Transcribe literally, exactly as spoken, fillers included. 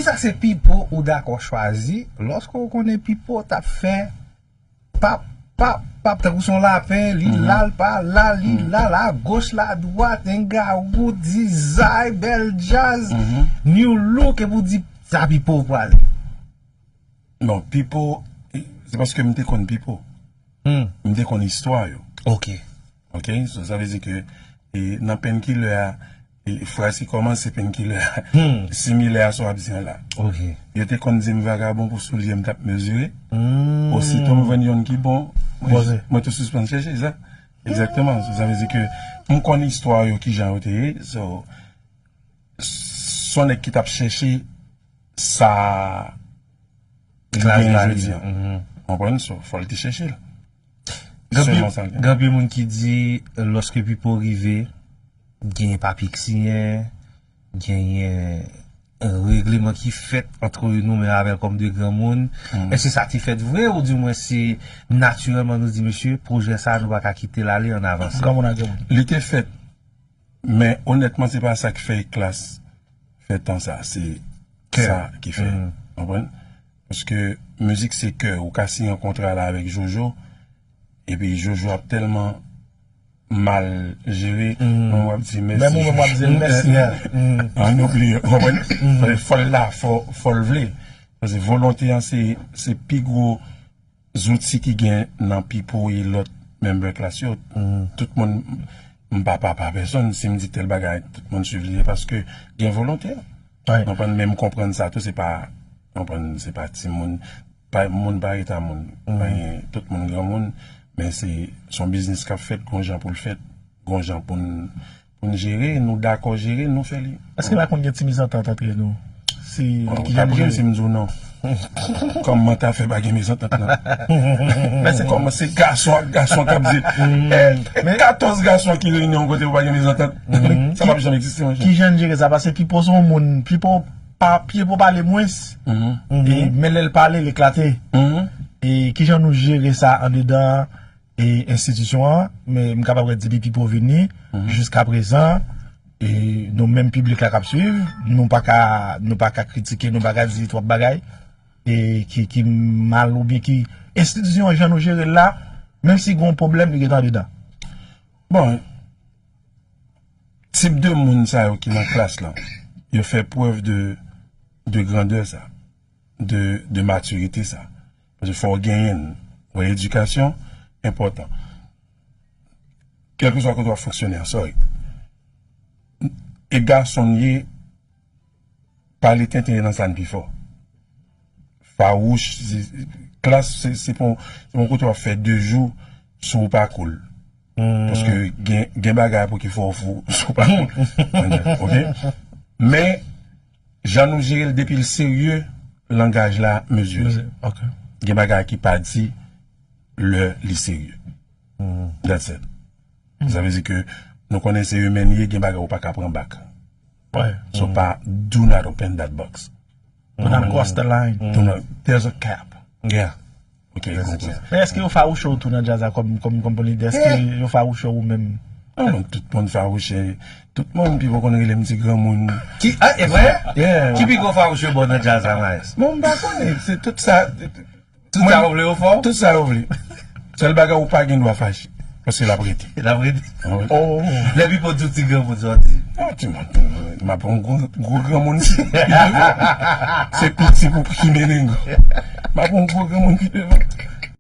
Sa se Pipo ou dakò chwazi, lòske w konnen Pipo t ap fè pap, pap, pap, tankou se yon lapen, li la, l pa la, li la, l agoch, l adwat, Enga Wood, Dizay, bèl djaz, new look, epi w di, sa Pipo w prale. Bon, Pipo, se paske m te konn Pipo. M te konn istwa yo. Ok. Ok, so sa vle di ke e, nan Painkiller a, e, fraz ki kòmanse Painkiller a, similè a sa w ap di an la. Ok. Yo te konn di m vagabon pou soulye m t ap mezire. Osito m jwenn youn ki bon, mwen, mwen tou sispann chèche sa. Egzakteman. So, sa vle di ke m konn istwa yo, kijan yo te ye. So, s on nèg ki t ap chèche sa li genyen jodi an. Konprann? So, fò l te chèche l. Gen anpil moun ki di, lòske Pipo rive, genyen papye k siyen, genyen regleman ki fèt ant nou menm avè l kòm de granmoun. Èske sa te fèt vre oudimwen se natirèlman nou di, mesye, pwojè sa a nou pa ka kite l ale, ann avanse? Granmoun ak granmoun. Li te fèt, men onètman, se pa sa k fè Eklas fè tan sa. Se kè sa ki fè. Konprann? Paske mizik se kè. Ou ka siyen yon kontra la avèk Jojo, epi Jojo ap tèlman mal jere, men w ap di mèsi. Menm ou menm w ap di l mèsi. An oubli, konprann? Fò l la, fò, fò l vle. Paske volonte an se, se pi gwo zouti ki gen nan Pipo e lòt member Eklas yo. Tout moun, m pa papa pèsonn, si m di tèl bagay, tout moun swiv li, se paske gen volonte. Konprann? Men m konprann sa tou, se pa, konprann, se pa timoun. Pa, moun pa rete a moun. Pa gen, tout moun granmoun, men se, se yon biznis k ap fèt, gon jan pou l fèt, gon jan pou n, pou n jere, nou dakò jere, nou fè li. Èske pa konn gen ti mizantant antre nou? Si, Bon, ou t ap ri m si m di w non. Kòman ta fè pa gen mizantant nan? Men se kòman se gason ak gason k ap di, eh, katòz gason ki reyini yon kote pou pa gen mizantant. Sa p ap janm egziste, monchè. Kijan n jere sa? Paske Pipo se yon moun, Pipo pa, Pipo pale mwens, e, men lè l pale, l eklate. E kijan nou jere sa andedan e enstitisyon an, men m kapab wè depi Pipo vini, jiska prezan, e nou menm piblik la k ap swiv, nou pa ka, nou pa ka kritike, nou pa ka di twòp bagay e ki, ki mal oubyen ki enstitisyon an jan nou jere l la, menm si gen yon pwoblèm, li gentan andedan. Bon, tip de moun sa yo ki nan klas lan, yo fè prèv de, de grandè sa, de, de matirite sa. Paske fò w genyen l. Wè, edikasyon enpòtan. Kèlkeswa kote w ap fonksyone an, sorry. E gason l ye, pale tenten nan sa n pi fò. Fawouch, se, klas, se, se pa yon, se pa yon kote w ap fè de jou si w pa cool. Paske gen, gen bagay pou ki fò w fou si w pa cool. Ok? Men, jan nou jere l depi l serye, langaj la mezire. Gen bagay ki pa di lè li serye. That's it. Sa vle di ke nou konnen se imen n ye, gen bagay ou pa ka pran back. So pa, do not open that box. Do not cross the line. Do not, there's a cap. Yeah. Ok, konprann. Men èske yo fawouche w tou nan djaz la kòm, kòm, kòm pou lidè? Èske yo fawouche w ou menm? Non, non, tout moun fawouche. Tout moun pi poko konn rele m ti granmoun. Ki, ah, e vre? Yeah. Ki pi gwo fawouch yo ba w nan djaz la, Maes? Bon, m pa konnen. Se tout sa. Tout sa yo vle yo fè w? Tout sa yo vle. Sèl bagay ou pa gen dwa fache. Paske l ap rete. L ap rete. Oh. Lè Pipo di w ti granmoun, sa w di? Oh, ti moun. M ap yon gwo, gwo granmoun. Se piti pou ki melengo. M ap yon gwo granmoun ki devan.